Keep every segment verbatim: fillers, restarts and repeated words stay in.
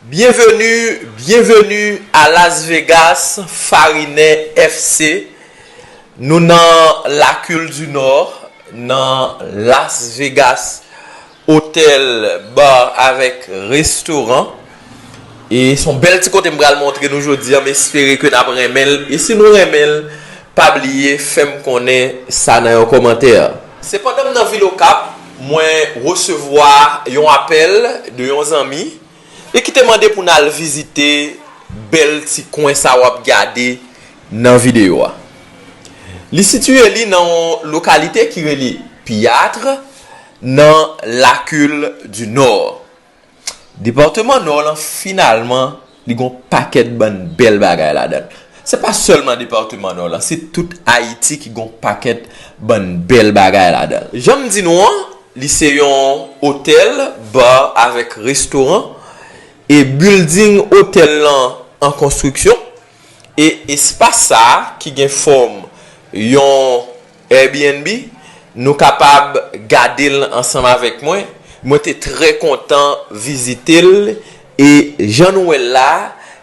Bienvenue, bienvenue à Las Vegas, Farinen F C. Nou nan La Cule du Nord, nan Las Vegas, otèl, bar avèk restoran. E se yon bèl ti kote m pral montre nou jodi a, m espere ke n ap renmen l. E si nou renmen l, pa bliye fè m konnen sa nan yon kòmantè. Se pandan m nan vil Okap, mwen resevwa yon apèl de yon zanmi e ki te mande pou n al vizite bèl ti kwen sa w ap gade nan videyo a. Li sitiye li nan yon lokalite ki rele Piyat, nan La Cule du Nord. Depatman Nò lan, finalman, li gon pakèt bann bèl bagay ladan l. Se pa sèlman depatman Nò lan, se tout Ayiti ki gon pakèt bann bèl bagay ladan l. Jan m di nou an, li se yon otèl, bar avèk restoran, e bilding otèl lan an konstriksyon, e espas sa a ki gen fòm yon Airbnb, nou kapab gade l ansanm avèk mwen. Mwen te trè kontan vizite l, e jan nou wè l la,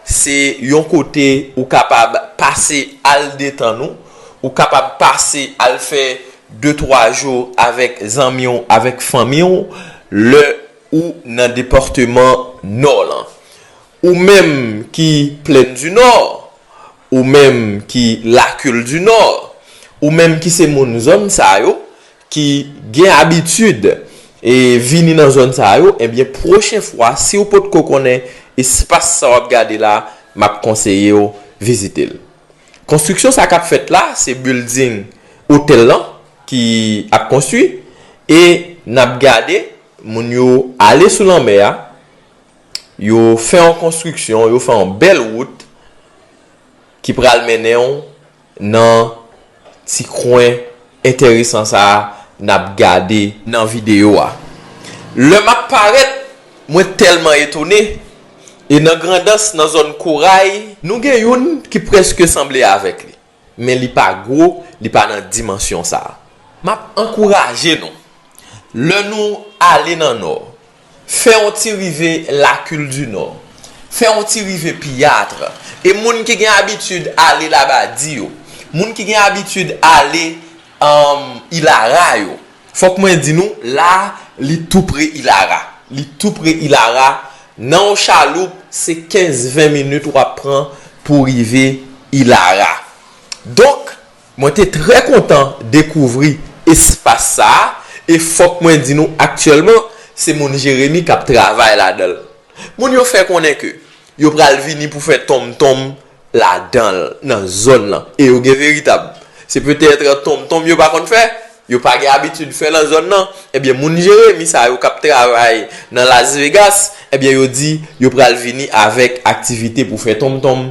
se yon kote ou kapab pase al detann ou, ou kapab pase al fè de twa jou avèk zanmi w, avèk fanmi w, lè ou nan depatman Nò lan. Ou menm ki Plaine du Nord, ou menm ki La Cule du Nord, ou menm ki se moun zòn sa yo, ki gen abitid e vini nan zòn sa yo, ebyen, pwochen fwa, si w potko konnen espas sa w ap gade la, m ap konseye w vizite l. Konstriksyon sa k ap fèt la, se bilding otèl lan ki ap konstwi, e n ap gade moun yo ale sou lanmè a, yo fè yon konstriksyon, yo fè yon bèl wout ki pral mennen w nan ti kwen enteresan sa a n ap gade nan videyo a. Lè m ap parèt, mwen tèlman etone, e nan Grandans, nan zòn Koray, nou gen youn ki prèske sanble avèk li, men li pa gwo, li pa nan dimansyon sa a. M ap ankouraje nou, lè nou ale nan Nò, fè yon ti rive La Cule du Nord, fè yon ti rive Piyat, e moun ki gen abitid ale Labadi yo, moun ki gen abitid ale, um, Ilara yo, fòk mwen di nou, la, li tou pre Ilara. Li tou pre Ilara. Nan yon chaloup, se kenz ven minit w ap pran pou rive Ilara. Donk, mwen te trè kontan dekouvri espas sa a, e fòk mwen di nou, aktyèlman, se moun Jeremi k ap travay ladan l. Moun yo fè konnen ke yo pral vini pou fè tonmtonm ladan l, nan zòn lan, e yo gen veritab. Se petèt tonmtonm yo pa konn fè, yo pa gen abitid fè nan zòn nan, ebyen, moun Jeremi sa yo k ap travay nan Las Vegas, ebyen, yo di yo pral vini avèk aktivite pou fè tonmtonm.